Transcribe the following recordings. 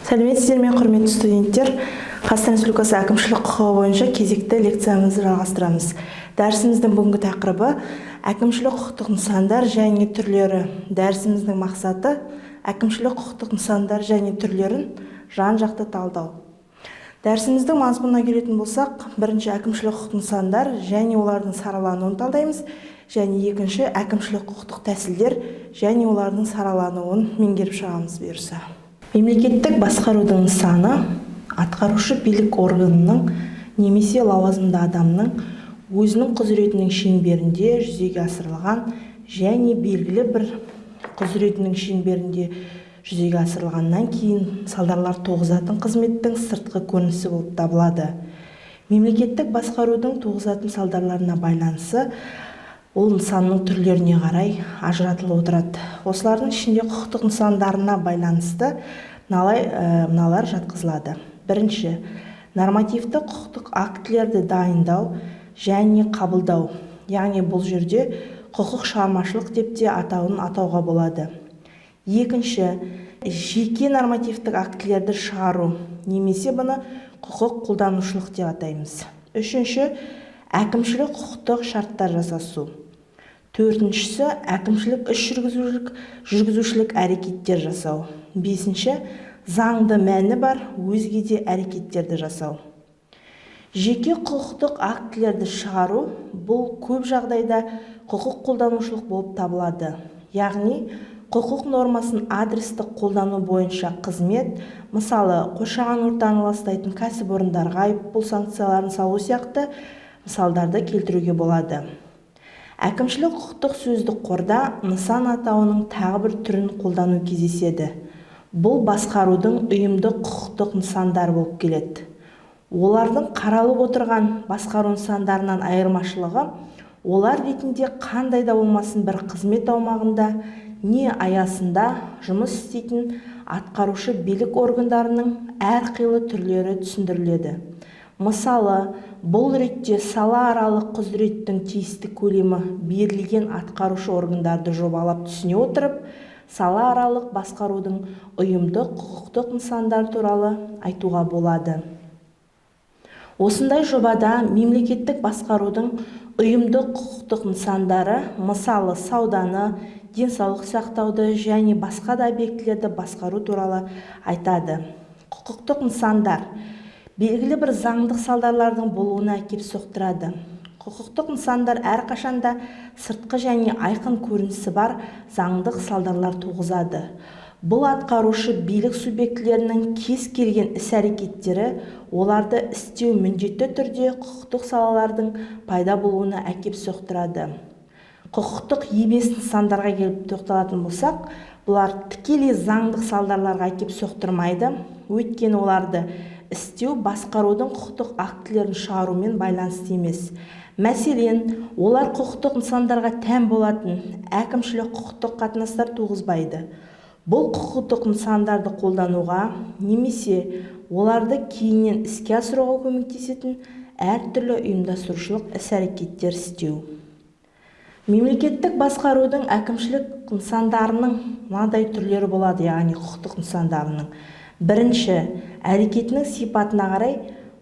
Сәлеметсіздер ме, құрметті студенттер! Қазақстан Республикасы әкімшілік құқығы бойынша кезекті лекциямызды жалғастырамыз. Дәрісіміздің бүгінгі тақырыбы – әкімшілік құқықтық нысандар және түрлері. Дәрісіміздің мақсаты – әкімшілік құқықтық нысандар және түрлерін жан-жақты талдау. Дәрісіміздің мазмұнына келетін болсақ, бірінші, әкімшілік құқықтық нысандар және олардың саралануын талдаймыз және екінші, әкімшілік құқықтық тәсілдер және олардың саралануын меңгеріп шығамыз, бұйырса. Мемлекеттік басқарудың нысаны – атқарушы билік органының немесе лауазымды адамның өзінің құзыретінің шеңберінде жүзеге асырылған және белгілі бір құзыретінің шеңберінде жүзеге асырылғаннан кейін салдарлар туғызатын қызметтің сыртқы көрінісі болып табылады. Мемлекеттік басқарудың туғызатын салдарларына байланысы ол нысанның түрлеріне қарай ажыратылып отырады. Осылардың ішінде құқықтық нысандарына байланысты мыналар жатқызылады. Бірінші, нормативті құқықтық актілерді дайындау және қабылдау, яғни бұл жерде құқық шығармашылық деп те атауын атауға болады. Екінші, жеке нормативтік актілерді шығару немесе бұны құқық қолданушылық деп атаймыз. Үшінші, әкімшілік құқықтық шарттар жасасу. Төртіншісі, әкімшілік іс жүргізушілік әрекеттер жасау. Бесінші, заңды мәні бар өзге де әрекеттерді жасау. Жеке құқықтық актілерді шығару – бұл көп жағдайда құқық қолданушылық болып табылады, яғни құқық нормасын адрестік қолдану бойынша қызмет. Мысалы, қоршаған ортаны ластайтын кәсіпорындарға айыппұл санкцияларын салу сияқты мысалдарды келтіруге болады. Әкімшілік құқықтық сөздік қорда нысан атауының тағы бір түрін қолдану кездеседі. Бұл басқарудың ұйымдық құқықтық нысандары болып келеді. Олардың қаралып отырған басқару нысандарынан айырмашылығы – олар ретінде қандай да болмасын бір қызмет аумағында не аясында жұмыс істейтін атқарушы билік органдарының әрқилы түрлері түсіндіріледі. Мысалы, бұл ретте салааралық құзыреттің тиісті көлемі берілген атқарушы органдарды жобалап түсіне отырып, салааралық басқарудың ұйымдық құқықтық нысандары туралы айтуға болады. Осындай жобада мемлекеттік басқарудың ұйымдық құқықтық нысандары, мысалы, сауданы, денсаулық сақтауды және басқа да объектілерді басқару туралы айтады. Құқықтық нысандар белгілі бір заңдық салдарлардың болуына әкеп соқтырады. Құқықтық нысандар әрқашанда сыртқы және айқын көрінісі бар заңдық салдарлар туғызады. Бұл атқарушы билік субъектілерінің кез келген іс-әрекеттері оларды істеу міндетті түрде құқықтық салалардың пайда болуына әкеп соқтырады. Құқықтық емес нысандарға келіп тоқталатын болсақ, бұлар тікелей заңдық салдарларға әкеп соқтырмайды, өйткені оларды істеу басқарудың құқықтық актілерін шығарумен байланысты емес. Мәселен, олар құқықтық нысандарға тән болатын әкімшілік құқықтық қатынастар туғызбайды. Бұл құқықтық нысандарды қолдануға немесе оларды кейіннен іске асыруға көмектесетін әртүрлі ұйымдастырушылық іс-әрекеттер істеу. Мемлекеттік басқарудың әкімшілік нысандарының мынадай түрлері болады, яғни құқықтық нысандарының. Бірінші, әрекетінің сипатына қарай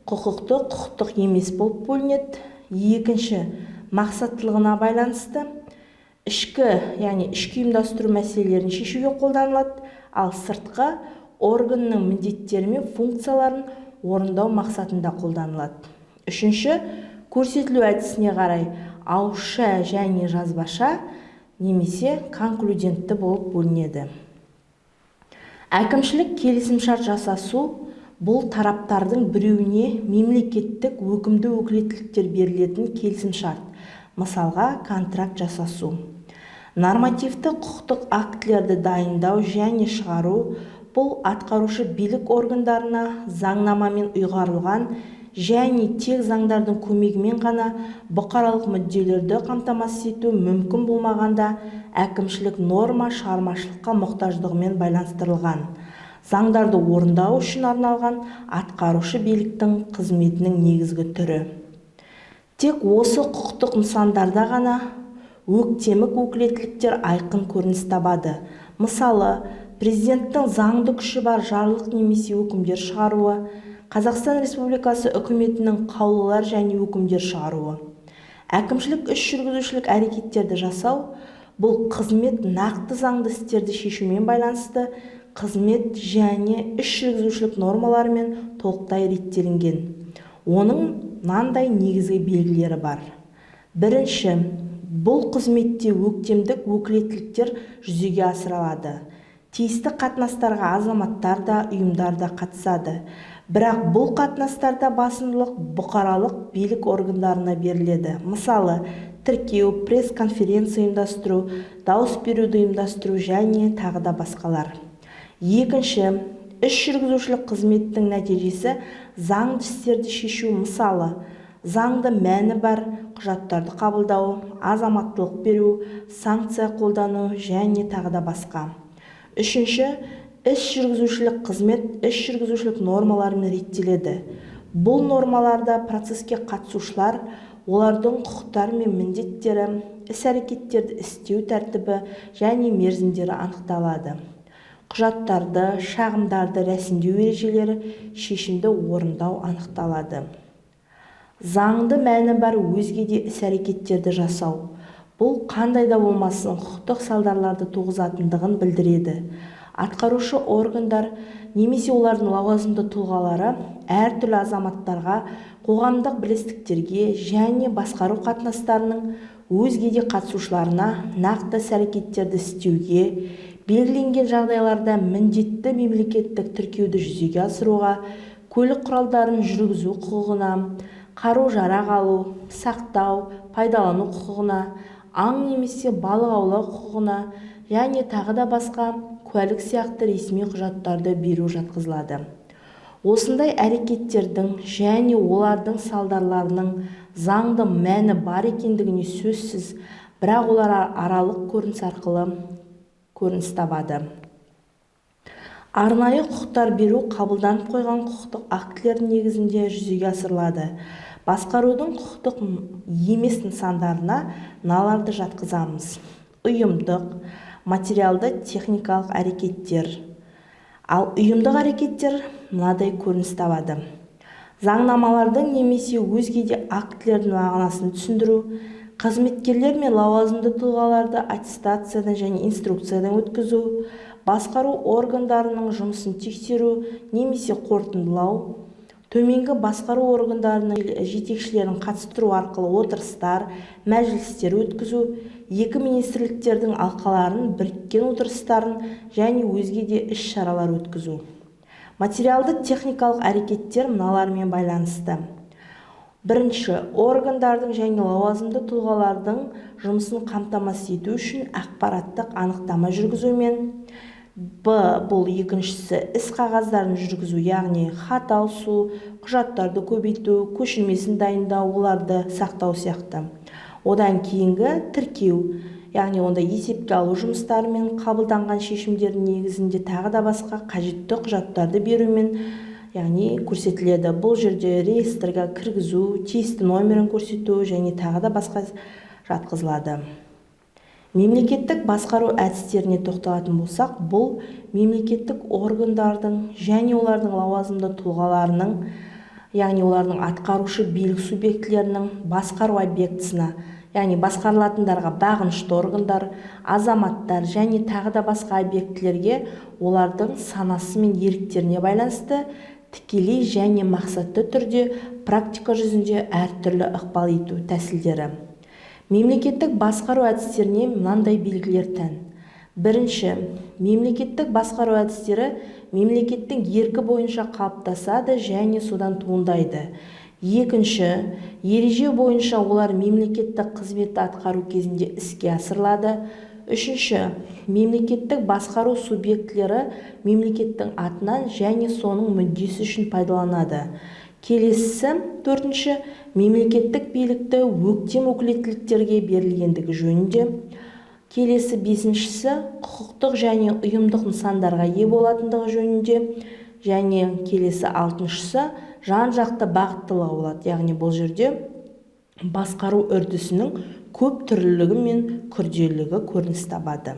құқықтық, құқықтық емес болып бөлінеді. Екінші, мақсаттылығына байланысты ішкі, яғни ішкі ұйымдастыру мәселелерін шешуге қолданылады, ал сыртқы органның міндеттері мен функцияларын орындау мақсатында қолданылады. Үшінші, көрсетілу әдісіне қарай ауызша және жазбаша немесе конклюдентті болып бөлінеді. Әкімшілік келісімшарт жасасу – бұл тараптардың біреуіне мемлекеттік өкімді өкілеттіктер берілетін келісімшарт, мысалға, контракт жасасу. Нормативті құқықтық актілерді дайындау және шығару – бұл атқарушы билік органдарына заңнамамен ұйғарылған және тек заңдардың көмегімен ғана бұқаралық мүдделерді қамтамасыз ету мүмкін болмағанда, әкімшілік норма шығармашылыққа мұқтаждығымен байланыстырылған заңдарды орындау үшін арналған атқарушы биліктің қызметінің негізгі түрі. Тек осы құқықтық нысандарда ғана өктемік өкілеттіктер айқын көрініс табады. Мысалы, Президенттің заңды күші бар жарлық немесе өкімдер шығаруы, Қазақстан Республикасы үкіметінің қаулылар және өкімдер шығаруы. Әкімшілік іс жүргізушілік әрекеттерді жасау бұл қызмет нақты заңды істерді шешумен байланысты қызмет және іс жүргізушілік нормаларымен толықтай реттелінген. Оның мынандай негізгі белгілері бар. Бірінші, бұл қызметте өктемдік өкілеттіліктер жүзеге асырылады. Тиісті қатынастарға азаматтар да, ұйымдар да қатысады. Бірақ бұл қатынастарда басымдылық бұқаралық билік органдарына беріледі. Мысалы, тіркеу, пресс-конференция ұйымдастыру, дауыс беруді ұйымдастыру және тағы да басқалар. Екінші, іс жүргізушілік қызметтің нәтижесі заңды істерді шешу, мысалы, заңды мәні бар құжаттарды қабылдау, азаматтылық беру, санкция қолдану және тағы да басқа. Үшінші, іс жүргізушілік қызмет іс жүргізушілік нормаларымен реттеледі. Бұл нормаларда процеске қатысушылар, олардың құқықтары мен міндеттері, іс-әрекеттерді істеу тәртібі және мерзімдері анықталады. Құжаттарды, шағымдарды рәсімдеу ережелері, шешімді орындау анықталады. Заңды мәні бар өзге де іс-әрекеттерді жасау. Бұл қандай да болмасын құқықтық салдарларды туғызатындығын білдіреді. Атқарушы органдар немесе олардың лауазымды тұлғалары әртүрлі азаматтарға, қоғамдық бірлестіктерге және басқару қатынастарының өзге де қатысушыларына нақты іс-әрекеттерді істеуге, белгіленген жағдайларда міндетті мемлекеттік тіркеуді жүзеге асыруға, көлік құралдарын жүргізу құқығына, қару-жарақ алу, сақтау, пайдалану құқығына, аң немесе балық аулау құқығына және тағы да басқа куәлік сияқты ресми құжаттарды беру жатқызылады. Осындай әрекеттердің және олардың салдарларының заңды мәні бар екендігіне сөзсіз, бірақ олар аралық көрініс арқылы көрініс табады. Арнайы құқықтар беру қабылданып қойған құқықтық актілердің негізінде жүзеге асырылады. Басқарудың құқықтық емес нысандарына мыналарды жатқызамыз. Ұйымдық, материалды техникалық әрекеттер. Ал ұйымдық әрекеттер мынадай көрініс табады. Заңнамалардың немесе өзге де актілердің мағынасын түсіндіру, қызметкерлер мен лауазымды тұлғаларды аттестациядан және инструкциядан өткізу, басқару органдарының жұмысын тексеру немесе қорытындылау, төменгі басқару органдарының жетекшілерін қатыстыру арқылы отырыстар, мәжілістер өткізу, екі министрліктердің алқаларын біріккен отырыстарын және өзге де іс-шаралар өткізу. Материалды техникалық әрекеттер мыналармен байланысты. Бірінші, органдардың және лауазымды тұлғалардың жұмысын қамтамасыз ету үшін ақпараттық анықтама жүргізумен. Б, бұл екіншісі іс қағаздарын жүргізу, яғни хат алысу, құжаттарды көбейту, көшірмесін дайындау, оларды сақтау сияқты. Одан кейінгі тіркеу, яғни онда есепке алу жұмыстары мен қабылданған шешімдердің негізінде тағы да басқа қажетті құжаттарды берумен, яғни көрсетіледі. Бұл жерде реестрге кіргізу, тиісті номерін көрсету және тағы да басқа жатқызылады. Мемлекеттік басқару әдістеріне тоқталатын болсақ, бұл мемлекеттік органдардың және олардың лауазымды тұлғаларының, яғни олардың атқарушы билік субъектілерінің басқару объектісіне, яғни басқарылатындарға бағынышты органдар, азаматтар және тағы да басқа объектілерге олардың санасы мен еріктеріне байланысты тікелей және мақсатты түрде практика жүзінде әртүрлі ықпал ету тәсілдері. Мемлекеттік басқару әдістеріне мынандай белгілер тән. Бірінші, мемлекеттік басқару әдістері мемлекеттің еркі бойынша қалыптасады және содан туындайды. Екінші, ереже бойынша олар мемлекеттік қызметті атқару кезінде іске асырылады. Үшінші, мемлекеттік басқару субъектілері мемлекеттің атынан және соның мүддесі үшін пайдаланады. Келесісі, төртінші, мемлекеттік билікті өктем өкілеттіліктерге берілгендігі жөнінде. Келесі бесіншісі, құқықтық және ұйымдық нысандарға ие болатындығы жөнінде. Және келесі алтыншысы, жан-жақты бағыттылығы болады. Яғни бұл жерде басқару үрдісінің көп түрлілігі мен күрделілігі көрініс табады.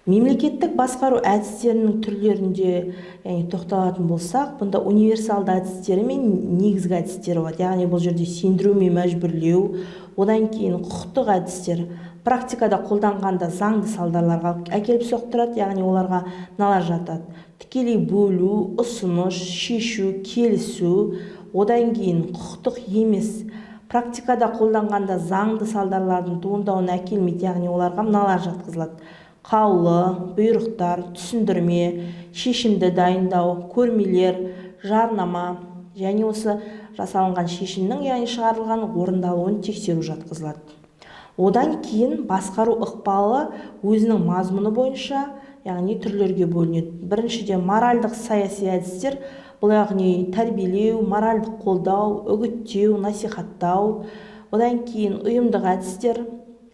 Мемлекеттік басқару әдістерінің түрлерінде, яғни, тоқталатын болсақ, бұнда универсалды әдістері мен негізгі әдістері болады. Яғни бұл жерде сендіру мен мәжбүрлеу. Одан кейін құқықтық әдістер практикада қолданғанда заңды салдарларға әкеліп соқтырады, яғни оларға мыналар жатады: тікелей бөлу, ұсыныс, шешу, келісу. Одан кейін құқықтық емес, практикада қолданғанда заңды салдарлардың туындауына әкелмейді, яғни оларға мыналар жатқызылады: қаулы, бұйрықтар, түсіндірме, шешімді дайындау, көрмелер, жарнама және осы жасалынған шешімнің, яғни шығарылған, орындалуын тексеру жатқызылады. Одан кейін басқару ықпалы өзінің мазмұны бойынша, яғни, түрлерге бөлінеді. Біріншіден, моральдық саяси әдістер. Бұл, яғни, тәрбиелеу, моральдық қолдау, үгіттеу, насихаттау. Одан кейін ұйымдық әдістер: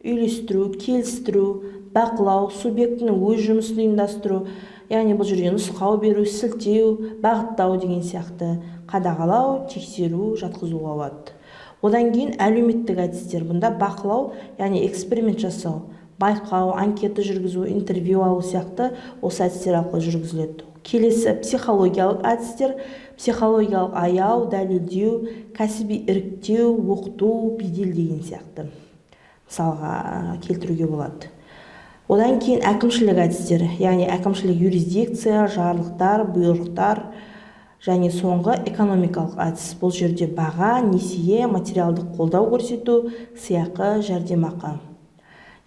үйлестіру, келістіру, бақылау, субъектінің өз жұмысын ұйымдастыру, яғни бұл жерде нұсқау беру, сілтеу, бағыттау деген сияқты, қадағалау, тексеру жатқызуға болады. Одан кейін әлеуметтік әдістер. Бұнда бақылау, яғни эксперимент жасау, байқау, анкета жүргізу, интервью алу сияқты осы әдістер арқылы жүргізіледі. Келесі психологиялық әдістер: психологиялық аяу, дәлелдеу, кәсіби іріктеу, оқыту, бедел деген сияқты мысалға келтіруге болады. Одан кейін әкімшілік әдістер, яғни әкімшілік юрисдикция, жарлықтар, бұйрықтар. Және соңғы экономикалық әдіс. Бұл жерде баға, несие, материалдық қолдау көрсету, сыйақы, жәрдемақы.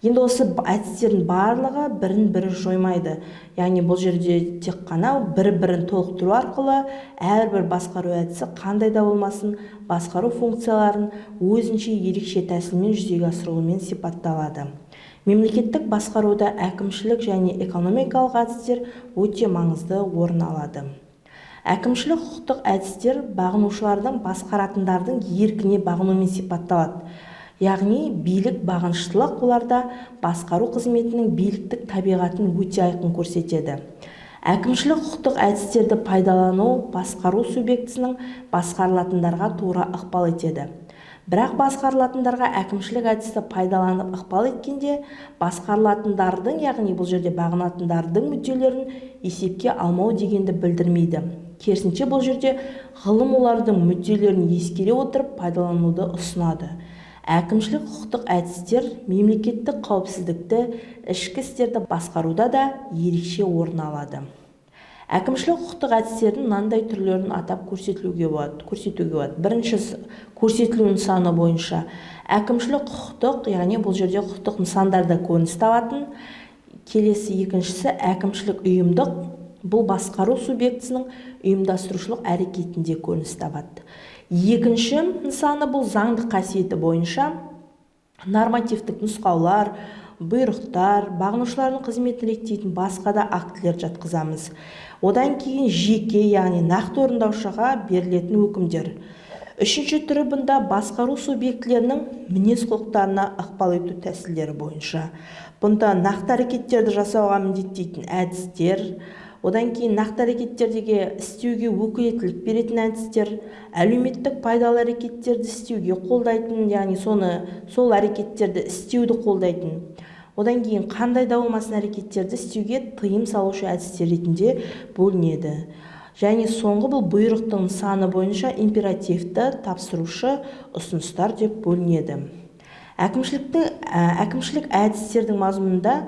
Енді осы әдістердің барлығы бірін бірі жоймайды, яғни бұл жерде тек қана бір бірін толықтыру арқылы әрбір басқару әдісі қандай да болмасын басқару функцияларын өзінше ерекше тәсілмен жүзеге асыруымен сипатталады. Мемлекеттік басқаруда әкімшілік және экономикалық әдістер өте маңызды орын алады. Әкімшілік құқықтық әдістер бағынушылардың басқаратындардың еркіне бағынумен сипатталады, яғни билік бағыныштылық оларда басқару қызметінің биліктік табиғатын өте айқын көрсетеді. Әкімшілік құқықтық әдістерді пайдалану басқару субъектісінің басқарылатындарға тура ықпал етеді. Бірақ басқарылатындарға әкімшілік әдісті пайдаланып ықпал еткенде, басқарылатындардың, яғни бұл жерде бағынатындардың мүдделерін есепке алмау дегенді білдірмейді. Керісінше, бұл жерде ғылым олардың мүдделерін ескере отырып пайдалануды ұсынады. Әкімшілік құқықтық әдістер мемлекеттік қауіпсіздікті, ішкі істерді басқаруда да ерекше орын алады. Әкімшілік құқықтық әдістердің мынандай түрлерін атап көрсетуге болады. Біріншісі, көрсетілу нысаны бойынша әкімшілік құқықтық, яғни бұл жерде құқықтық нысандарда көрініс табатын. Келесі екіншісі, әкімшілік ұйымдық. Бұл басқару субъектісінің ұйымдастырушылық әрекетінде көрініс табады. Екінші нысаны, бұл заңдық қасиеті бойынша: нормативтік нұсқаулар, бұйрықтар, бағынушылардың қызметін реттейтін басқа да актілер жатқызамыз. Одан кейін жеке, яғни нақты орындаушыға берілетін өкімдер. Үшінші түрі, бұнда басқару субъектілерінің мінез құлықтарына ықпал ету тәсілдері бойынша. Бұнда нақты әрекеттерді жасауға міндеттейтін әдістер, одан кейін нақты әрекеттерге істеуге өкілеттілік беретін әдістер, әлеуметтік пайдалы әрекеттерді істеуге қолдайтын, яғни соны, сол әрекеттерді істеуді қолдайтын, одан кейін қандай да болмасын әрекеттерді істеуге тыйым салушы әдістер ретінде бөлінеді. Және соңғы, бұл бұйрықтың нысаны бойынша императивті, тапсырушы, ұсыныстар деп бөлінеді. Әкімшілік әдістердің мазмұнында,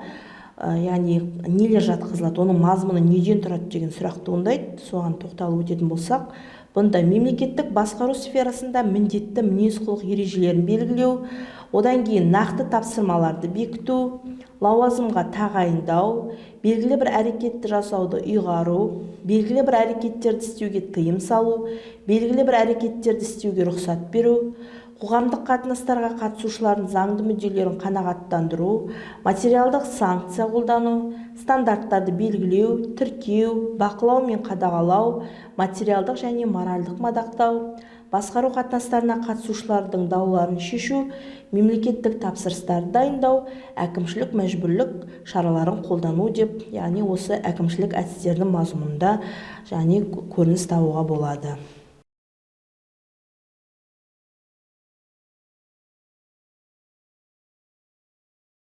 яғни, нелер жатқызылады, оның мазмұны неден тұрады деген сұрақ туындайды. Соған тоқталып өтетін болсақ, бұнда мемлекеттік басқару сферасында міндетті мінез құлық ережелерін белгілеу, одан кейін нақты тапсырмаларды бекіту, лауазымға тағайындау, белгілі бір әрекетті жасауды ұйғару, белгілі бір әрекеттерді істеуге тыйым салу, белгілі бір әрекеттерді істеуге рұқсат беру, қоғамдық қатынастарға қатысушылардың заңды мүдделерін қанағаттандыру, материалдық санкция қолдану, стандарттарды белгілеу, тіркеу, бақылау мен қадағалау, материалдық және моральдық мадақтау, басқару қатынастарына қатысушылардың дауларын шешу, мемлекеттік тапсырыстарды дайындау, әкімшілік мәжбүрлік шараларын қолдану деп, яғни осы әкімшілік әдістердің мазмұнында және көрініс табуға болады.